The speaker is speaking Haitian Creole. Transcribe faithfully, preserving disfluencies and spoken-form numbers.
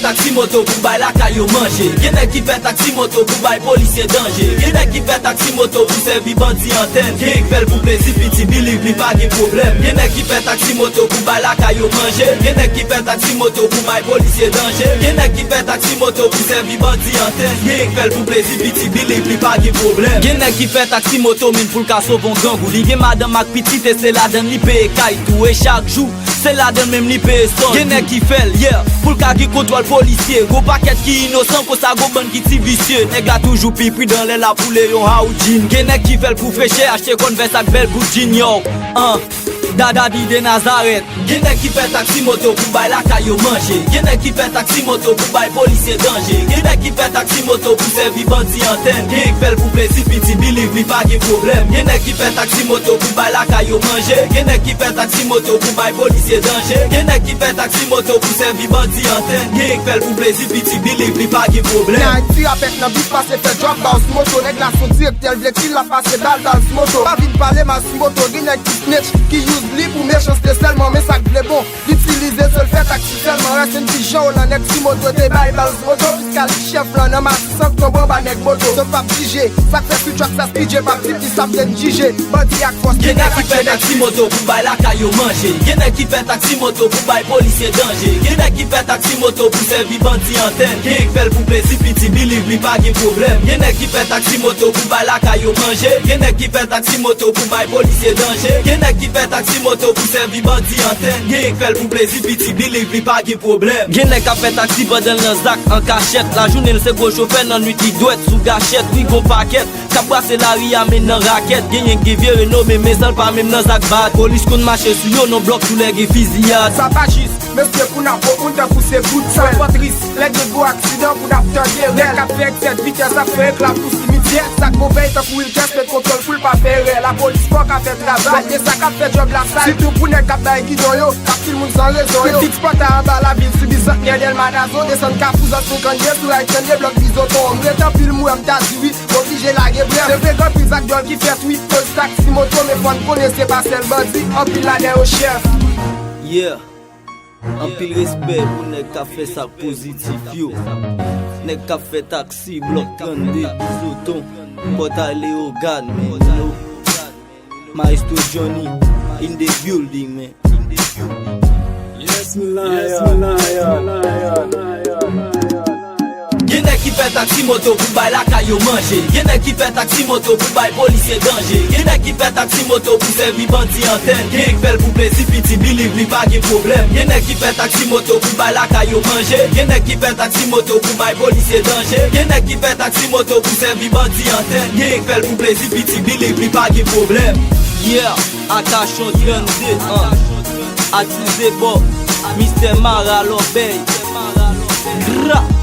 taksi moto pou bay lakay yo manje. Gen nèg ki fè taksi moto pou bay polisye danje. Gen nèg ki fè taksi moto pou sèvi bandi antèn. Gen k fè l pou plezi piti, believe li pa gen pwoblèm. Gen nèg ki fè taksi moto pou bay lakay yo manje. Gen nèg ki fè taksi moto pou bay polisye danje. Gen nèg ki fè taksi moto pou sèvi bandi antèn. Gen k fè l pou plezi piti, believe li pa gen pwoblèm. Gen nèg ki fè taksi moto menm pou l ka sove yon grangou. Li gen madanm ak pitit e se ladann li peye kay tou. E chak jou, se ladann menm li peye sòl. Gen nèg ki fè l, yeah, pou l ka gen kontwòl polisye. Gwo pakèt ki inosan, konsa gwo bann ki ti visye. Nèg la toujou pi pridan lè l ap woule yon Audi. Gen nèg ki fè l pou frechè, achte Converse ak bèl bout jean, yo. An, Dada di de Nazarèt. Gen nèg ki fè taksi moto pou bay lakay yo manje. Gen nèg ki fè taksi moto pou bay polisye danje. Gen nèg ki fè taksi moto pou sèvi bandi antèn. Gen k fè l pou plezi piti, believe li pa gen pwoblèm. Gen nèg ki fè taksi moto pou bay lakay yo manje. Gen nèg ki fè taksi moto pou bay polisye danje. Gen nèg ki fè taksi moto pou sèvi bandi antèn. Gen k fè l pou plezi piti, believe li pa gen pwoblèm. Nan Ayiti, rapèt nan bis pase fè drop bal sou moto. Nèg la se yon direktè, l vle kill, l ap pase bal, bal sou moto. Pa vin pale mal sou moto, gen nèg ki snitch, ki use li pou mechanste sèlman, men sa k vle bon. Li itilize sèl fè taksi sèlman, rès en ti jan w lan nèg sou moto te bay bal sou moto, fiskal chèf lan nan Matisan k tonbe anba nèg moto. Zòt p ap jije, sa k fè sou track sa Speedjay p ap di ki sa m te n jije. Bandi ak fòs. Gen nèg ki fè taksi moto pou bay lakay yo manje. Gen nèg ki fè taksi moto pou bay polisye danje. Gen nèg ki fè taksi moto pou sèvi bandi antèn. Gen k fè l pou plezi piti, believe li pa gen pwoblèm. Gen nèg ki fè taksi moto pou bay lakay yo manje. Gen nèg ki fè taksi moto pou bay polisye danje. Gen nèg ki fè taksi moto pou sèvi bandi antèn. Gen k fè l pou plezi piti, believe li pa gen pwoblèm. Gen nèg k ap fè taksi pandan l nan zak an kachèt. Lajounen l se gwo chofè, nan nwit li dwèt sou gachèt. Wi, gon pakèt k ap brase lari a men nan rakèt. Genyen k gen vye renome, men san l pa menm nan zak bat. Polis konn mache sou yo, non blòk tou lè gen fiziyad. Sa pa jis, mesye, pou n ap bon moun tankou se bout sal. Twò tris, lè gen gwo aksidan pou n ap tande rèl. Nèg k ap fè eksè vitès ap fè ekla pou simityè. Sa k bon fè tankou Wilkens, met kontwòl pou l pa fè erè. Lapolis fò ka fè travay, men sa k ap fè djòb la sal. Sitou pou nèg k ap bay gidon yo, k ap kil moun san rezon yo. Piti pòta anba lavil, sou Bisantnè, Dèlma Nazo, desann Kafou Zòn senkannde, sou Ray trannde, blòk Bizoton. M ret anpil, m wè m ta di wi, m oblije lage brèf. Se vre, gen anpil zak djòl ki fèt wi, koz taksi moto, men fò n konnen se pa sèl bandi, anpil ladan yo chèf. Yeah. Anpil respè pou nèg k ap fè sa k pozitif yo. Nèg k ap fè taksi, blòk trannde, Bizoton, Pòtay Leyogàn, men yo. Maestro Johnny in the building, man. Yes, mi la, yes, mi la, yeah. Gen nèg ki fè taksi moto pou bay lakay yo manje. Gen nèg ki fè taksi moto pou bay polisye danje. Gen nèg ki fè taksi moto pou sèvi bandi antèn. Gen k fè l pou plezi piti, believe li pa gen pwoblèm. Gen nèg ki fè taksi moto pou bay lakay yo manje. Gen nèg ki fè taksi moto pou bay polisye danje. Gen nèg ki fè taksi moto pou sèvi bandi antèn. Gen k fè l pou plezi piti, believe li pa gen pwoblèm. Yeah, Akachon trannde, an. Atis Debò, Mistè Mara Lòbèy. Gra!